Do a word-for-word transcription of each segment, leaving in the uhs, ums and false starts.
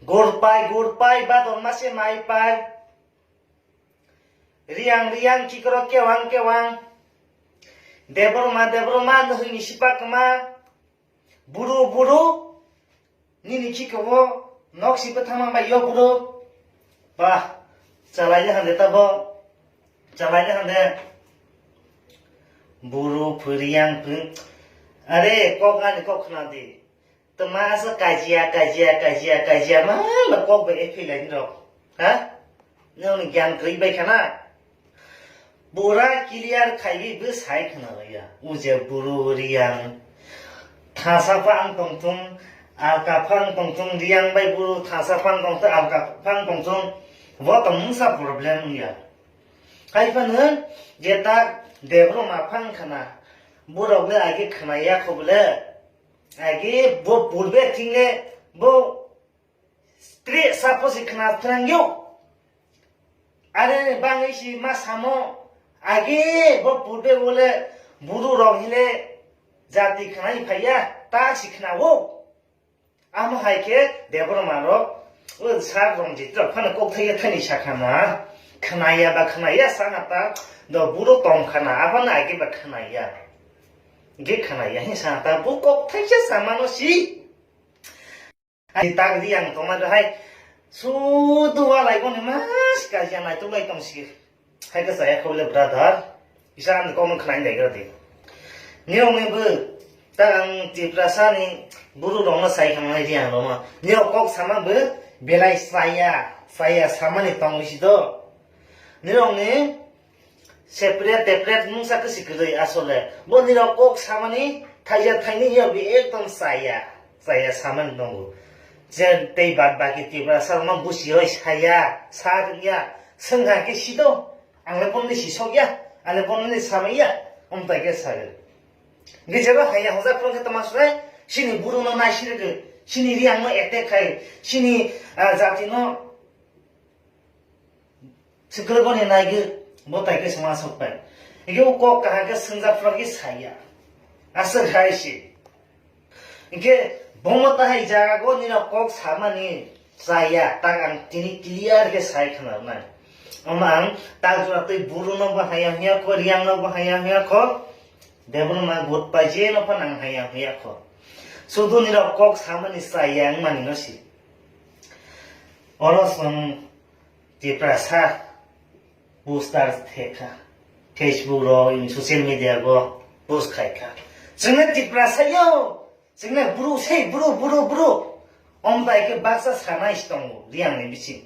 Gurpai, gurpai, bador mase maipai. Riang, riang, kikrok kewang, kewang. Deborma, Deborma, nohoi ni sipak ma. Buru, buru. Nini kikrok o nok si bwthang bai yo buru. Bah, chalai hande tabo. Chalai hande. Buru, phuriang, phung. Are, kok ani kok khna di. Tma asa kajia, kajia, kajia, kajia, ma, ma kok bai ephilai ni rok. Ha? Nang ni gyan kri bai khana. Bura clear khaiwi bo sai khna ya. Uje buru riang. Thasa phang tongthung, alka phang tongthung, riang bai buru thasa phang tongthung, alka phang tongthung. Bo tong mungsa problem ya. Hai phano jeta Deborma phang khna. Borok le age khna ya kho bole. Age bo purbe thing le bo stre sapo si khna thrang yo. Are bangwi si ma samo age bo purbe bole buru rok hile jati khna phaiya ta si khna wo. Amo hai khe Deborma rok o sar Ranjit rok phano kok thaiya thani sakha ma. Khna ya ba khna ya sana ta do buru tong khna abana age ba khna ya. Ge khna ya hin sana ta bu kok thaisa samano si. Ai tak di ang tongma do hai. Sudu walai goni mas ka ya nai tulai tong si. Hai ka saya khole brother. Isa ang kong khna indai ga di. Ni ong ni bu ta ang Tiprasa ni buru rong na sai khang nai di ang roma. Ni kok sama bu belai saya, saya sama ni tong si do. Ni ong ni Separate, separate mungsa kwswi kwrwi asole. Bo nirok kok samani thaija thaini ya bi ekdom chaya. Chaya samani tongo. Je tei bad baki Tiprasa rokno busi roi saya, sa ya, swngha khe sito. Ang le bomni sisok ya, ang le bomni samai ya, omtai khe sago. Ge jeba haya hojak phone khe tama surai, sini buru no nai sirege, sini riang no attack khai, sini, ah, jati no Swkang ni naigwi bo tai khe songma sok pai. Hingke o kok kaham khe swngjak phano khe saya. Aswk hai se. Hingke bomo tahai jaga go nini kok samani chaya, tak ang tini clear khe sai khna nai. Omo ang tak jora twi buru no bo haya haya kho, riang no bo haya haya kho. Deboni ma gut pai je no phan ang haya haya kho. Sudu nini kok samani chaya ang mani no si. Oro song Tiprasa poster thekha, Facebook ro, in social media go post khaikha. Chwngno Tiprasa yo, chwngno bru sei bru, bru, bru. Om bai khe baksa sanai si tongo, riang ni bising.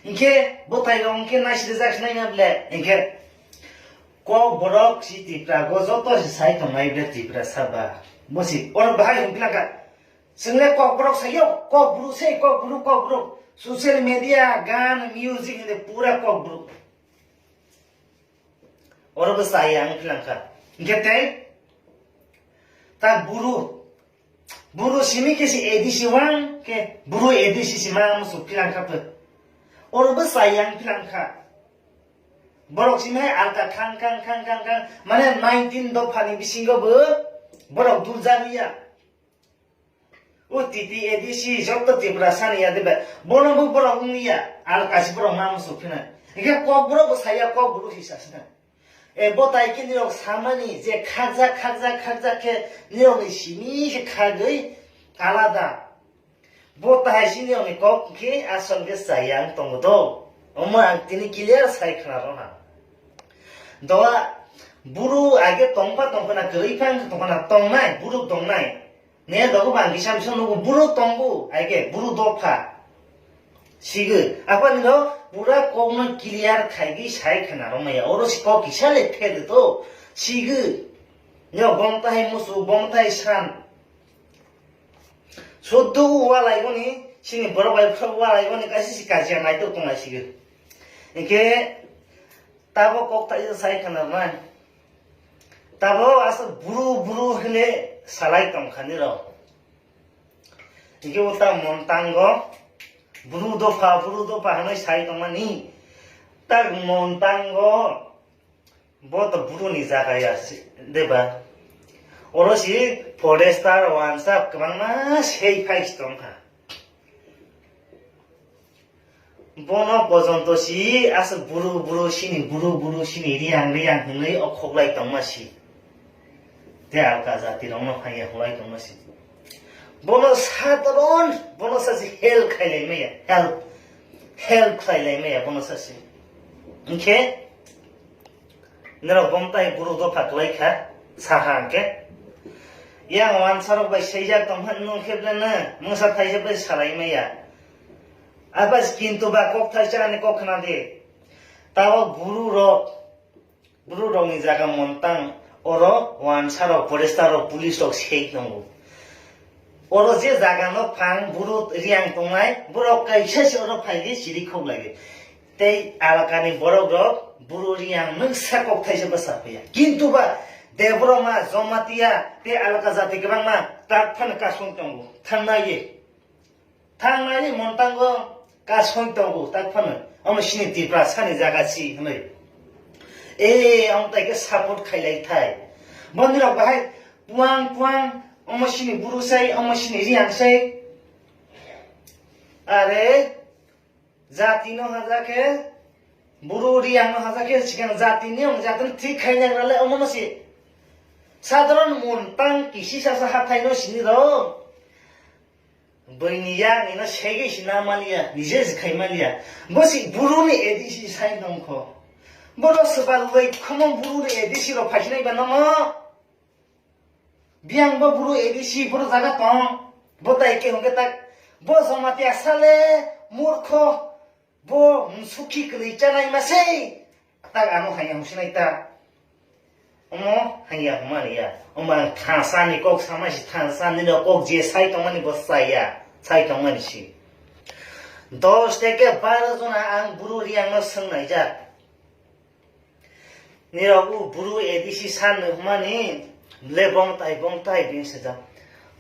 Hinkhe bwtai rok hinkhe naisijak sinai na ble, hinkhe kok borok si Tipra go joto si sai tongnai ble Tiprasa ba. Bo si, oro bahai hwn khlaka. Chwng le kokborok sayo, kokbru se, kokbru, kokbru. Social media, gan, music hwnde pura kokbru. Oro bo chaya ang philangkha. Hinkhe tei ta buru. Buru simi khe si A D C wang khe buru A D C si ma musu philangkha phe. Oro bo chaya ang philangkha. Borok simi hai alka khang khang khang khang khang mane nineteen dopha ni bisingo bo borok durjak ya. O T T A D C joto Tiprasa ni ya de ba. Bono bo borok wng ya. Al kasi borok ma musu phina. Ike kok borok bo saya kok borok si sa sina. E bo tai khe nirok samani je khakjak khakjak khakjak khe nirok ni simi khe khagwi alada. Bo tai si nirok ni kok khe asol khe chaya ang tongo do. Omo ang tini clear sai khna rona. Doa buru age tongpa tongphana kwrwi phang tongphana tongnai buru tongnai. Ne dogo bang kisa misa nugo buru tongo, aike buru dopha. Sige, apa nino pura kokno clear khaigwi sai khana romaya. Oro si kok kisa le phede to. Sige. Nyo bom tai musu, bom tai san. Suddu walai goni, sini borok bai phro walai goni, kaisi si kajiya nai to tongnai sige. Inke Tabo kok taisa sai khana nai. Tabo asa buru buru hine salai tong khani rok. Hingke o ta montango buru dopha, buru dopha hwnwi sai tongmani. Tak montango bo to buru ni jaga ya si, deba. Oro si forester wansa kwbangma sei phai si tong kha. Bono pojonto si aswk buru buru sini, buru buru sini, riyang riyang hinwi okhoklai tongma si. Te alka jati rokno phaiya hwnlai tongma si. Bono sadharon, bono sasi help khailai maya, help, help khailai maya bono sasi. Hinkhe norok bomtai buru dopha kwlai kha, saha hinkhe. Yang wansarok bai seijak tong hwn nung khe bwleno mungsa thaisa bai salai maya. Apas kintu ba kok thaisa ani kok khna di. Tabo buru rok, buru rokni jaga montang oro wansarok, forester rok, police rok sei tongo. Oro je jaga no phang buru riyang tongnai, borok kaisa se oro phai di siri khok lai di. Tei alakani borok rok buru riyang nungsa kok thaisa bwsa phaia. Kintu ba Debbarma, Jamatia tei alaka jati kwbangma tak phano kasung tongo. Thangnai ye. Thangnani montango kasong tongo, tak phano omo sini Tiprasani jaga si hwnwi. E, omo tai khe support khailai thai. Bondwirok bahai puang puang, omo sini buru sai, omo sini riyang sai. Are, jati no haja khe, buru riyang no haja khe, sikang jati ni, omo jati no thik khaina rale, omo no si. Sadharon montang kisi sasa hathai no sini rw. Buini yakni no segwi si na maliya, nije si khai maliya. Bo si buru ni A D C sai tong kho. Boro swbal bai khomo buru ni A D C rok phaisinai ba nomo. Biyang bo buru A D C boro jaga tong. Bo tai khe hwnkhe tak. Bo Jamatia sale murkho. Bo, mm, sukhi kwlwi chanai ma sei. Tak ano hai ang sinai ta. Omo hai ya huma ni ya. Omo ang thansa ni kok sama si thansa ni no kok je sai tongmani bo sai ya. Sai tongmani si. Dos theke baro jona ang buru riyang no swngnai jak. Nirok u buru A D C san no huma ni le bong tai bong tai bin se jak.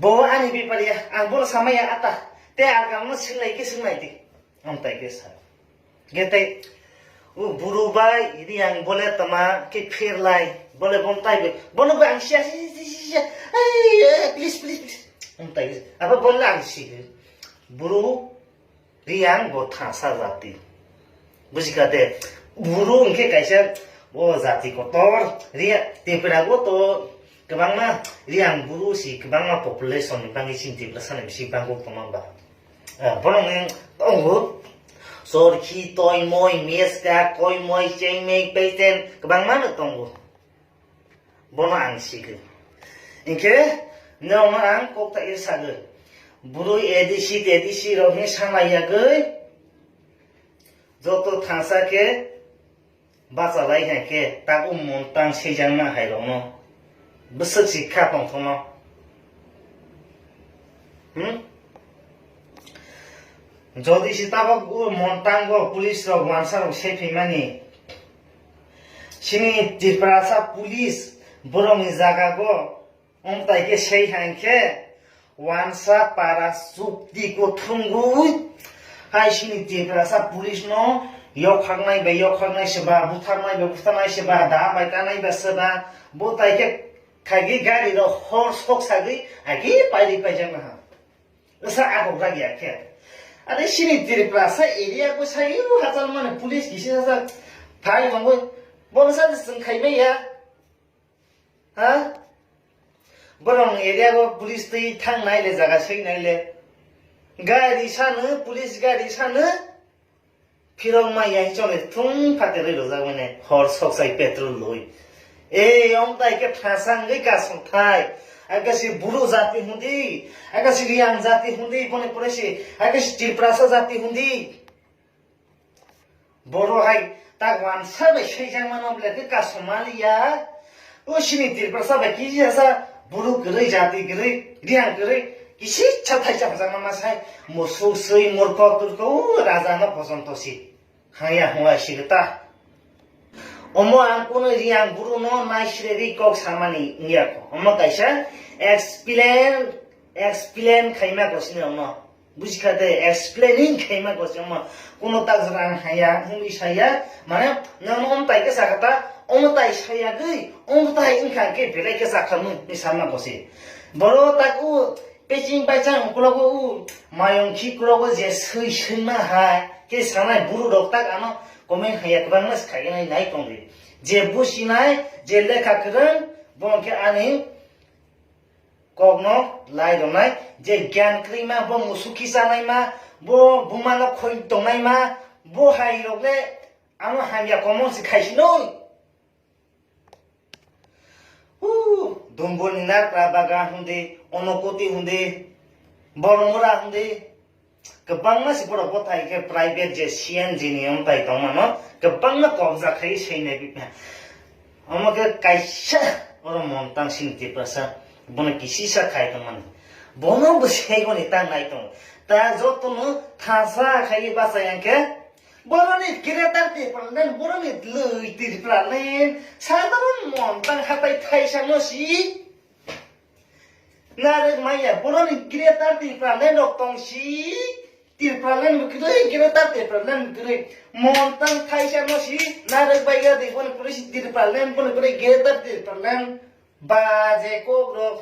Bo ani bipar ya ang bono sama ya ata. Te ang no swngnai ke swngnai di. Ang tai ke sa. Gete, u buru bai, ini yang bole tama, ke phir lai, bole bom tai be, bono bai ang sia, sia, sia, sia, sia, ai, eh, please, please, please. Ang tai ke, apa bole ang si ke. Buru, riyang bo thangsa jati. Bujika de, buru hwnkhe kaisa, o jati kotor, riya, Tripura go to, kwbangma, riyang buru si, kwbangma population ni bangwi si Tripura sani bisi bangkok tongma ba. Ah, borok ni tongo. Chorkhi, toimoi, meska, koimoi, chengmei, peiten, kwbangma no tongo. Bono ang sigwi. Hinkhe, norokno ang kok ta ir sagwi. Bwrwi A D C, T D C rok ni sana yagwi, joto thangsa khe, bachalai hai khe tak o montang seijakna hai rokno bwswk si kha tongthokno. Hmm? Jodi si tabok o montango police rok wansa rok sei phaimani, sini Tiprasa police borokni jaga go Wng tai khe sei hai khe wansa para chukti kuthumgwi hai sini Tiprasa police no yokhaknai bai yokhaknai se ba, butharnai bai butharnai se ba, da bai kanai bai se ba, bo tai khe khaigwi gari rok hor sok sagwi agi pairi paijakna ha. Wngsa akok jak ya khe. Are sini Tiprasa area bo sai o hachal mani police kisi hachal phai mangwi bo wngsa chwng khai maya. Ha? Borok ni area o police twi thang nai le, jaga seng nai le. Gari sano, police gari sano phirok mai ya chole thung phate rwi rojak mane hor sok sai petrol loi. Ei, ong tai khe thasa wngwi kasong thai. Aka si buru jati hundi, aka si Riang jati hundi, boni pore si, aka si Tiprasa jati hundi. Boro hai tak wansa bai seijakmano bwle khe kasoma liya. O sini Tiprasa bai kisa sa buru kwrwi, jati kwrwi, Riang kwrwi, kisisa thaisa hwnjakma ma sai musuk swi murko turko o raja no pojonto si haya hwnlai si ta. Omo ang kunu Riang buru no nai sirwi kok samani wngya kho. Omo kaisa explain, explain khaima kho sini omo. Bujikha de, explaining khaima kosingma, kuno tak jora ang haya, hwnwi saya, mane, nang omo tai khe sakha ta, omo tai sayagwi, omo tai wngkha khe belai khe sakha mung, hwnwi sama kosi. Boro tak o Peching paisang uklogo u mayong khi krogo je swi swngna hai khe sanai buru rok tak ano comment haya kwbangma swkhainai nai tongdi. Je businai, je lekha kwrwng, bo khe ani kokno lai rwnai, je gyan kwrwima, bo musu khi chanaima, bo bumano khoi tongnaima, bo hai rok le ano hamya comment se khaisi noi. Hu, Dumbur ni Narpra Baga hundi, Onokoti hundi, Boromura hundi, kwbangma se borok bo tai khe private je C N G ni wng tai tongmano, kwbangma kobja khai seinai bipha. Omo khe kaisa oro Montang sini Tiprasa, bono kisisa khai tongmani. Bono bo segoni tang nai tong. Ta jotono thasa khai bachai ang khe, boroni Greater Tipraland, boroni lwi Tipraland, sadharon Montang hatai thaisa no si. Narwk maya, boroni Greater Tipraland rok tong si, Tipraland bo kwrwi, Greater Tipraland bo kwrwi. Montang thaisa no si, narwk baiga di, bono kwrwi si Tipraland, bono kwrwi Greater Tipraland. Ba je kok rok,